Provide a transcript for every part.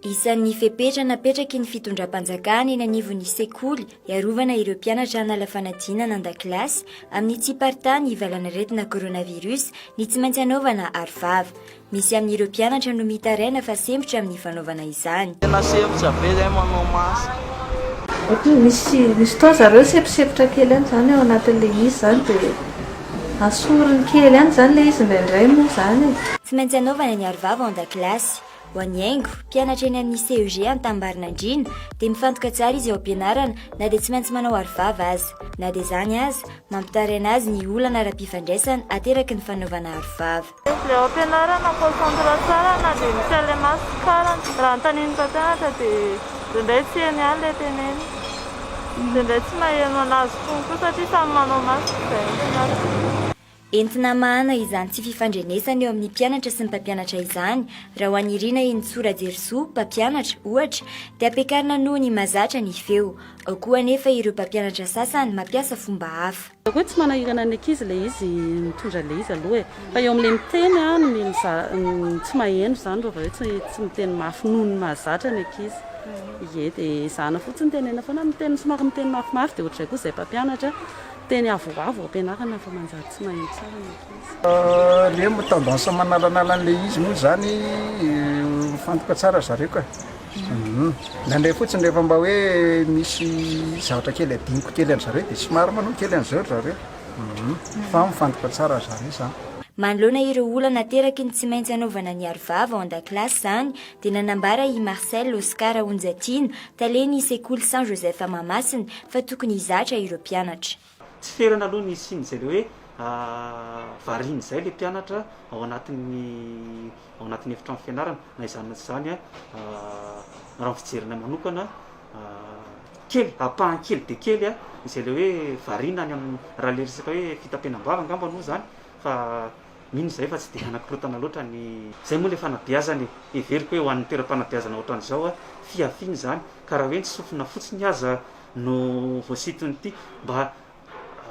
Isan'ny fepetra napetraky ny fitondram-panjakana eny anivon'ny sekoly hiarovana ireo mpianatra hanala fanadinana an-dakilasy amin'ny tsy hiparitahan'ny valanaretina coronavirus ny tsy maintsy hanaovana arovava. Misy amin'ireo mpianatra no mitaraina fa sempotra amin'ny fanaovana izany. Tena sempotra be zay manao masque. Ohatry ny misy misy fotoana zareo semposempotra kely ihany izany ao anatin'ilay izy izany dia asoriny kely ihany izany ilay izy indraindray moa izany e. Tsy maintsy anaovana ny arovava ao an-dakilasy. Ho an'i Haingo, mpianatra eny amin'ny CEG Antanimbarinandriana, dia mifantoka tsara izy ao am-pianarana na dia tsy maintsy manao arovava aza. Na dia izany aza, mampitaraina azy ny olana ara-pifandraisana ateraky ny fanaovana arovava. Ilay ao am-pianarana concentre tsara na dia misy an'ilay masque arany. Raha anontanian'ny mpampianatra dia indraindray tsy heno ihany ilay teneniny. Indraindray tsy maheno an'azy koa satria samy manao masque izay ao am-pianarana. Entina hamahana izany tsy fifandrenesana eo amin'ny mpianatra sy ny mpampianatra izany, raha ho an'i Rina Henintsoa Rajerisoa, mpampianatra, ohatra, dia ampiakarina noho ny mahazatra ny feo. Ao koa anefa ireo mpampianatra sasany mampiasa fomba hafa. Za koa tsy manahirana ny ankizy ilay izy mitondra ilay izy aloha e! Fa eo amin'ilay miteny no mila tsy maheno izany raha vao hoe tsy miteny mafy noho ny mahazatra ny ankizy. Ie, dia ezahana fotsiny tenenina foana, miteny somary miteny mafimafy dia ohatr'izay koa izay mpampianatra. Teny avoavo ampianarana fa manjary tsy maheno tsara ny ankizy. Le moa tendance manalanala an'le izy moa zany mifantoka tsara zareo ka. Indraindray fotsiny rehefa mba hoe misy zavatra kely adinoko kely an-dry zareo dia somary manao kely an'izao ry zareo. Fa mifantoka tsara ry zareo zany. Manoloana ireo olana ateraky ny tsy maintsy hanaovana ny arovava ao an-dakilasy izany dia nanambara i Marcel Oscar Onjatiana, talen'ny sekoly Saint Joseph Mahamasina, fa tokony hizatra ireo mpianatra. Tsy ferana aloha ny hisian'izay le hoe variana izay le mpianatra ao anatin'ny ao anatin'ny efitrano fianarana. Na izany na tsy izany raha ny fijerinay manokana, kely, ampahany kely dia kely izay le hoe variana any amin'ny, raha le resaka hoe fitapenam-bava angamba aloha izany fa mino izahay fa tsy dia hanakorontana loatra ny. Izay moa ilay fanabeazana e! Heveriko hoe ho an'ny toeram-panabeazana ohatran'izao, fihafiana izany, ka raha hoe ny sofina fotsiny aza no voasinton'ity, mba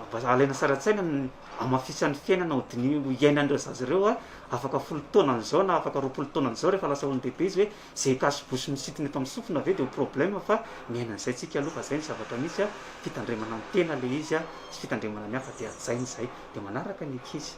mba alaina sary an-tsaina ny hamafisan'ny fiainana ho diniho ho iainan'ireo zaza ireo afaka folo taona an'izao na afaka 20 taona an'izao rehefa lasa olon-dehibe izy hoe izay cache-bouche misintona eto amin'ny sofina ve dia ho problème fa miaina an'izay tsika aloha fa izay ny zavatra misy a, fitandremana ny tena ilay izy a, sy fitandremana ny hafa dia hajaina izay dia manaraka ny ankizy.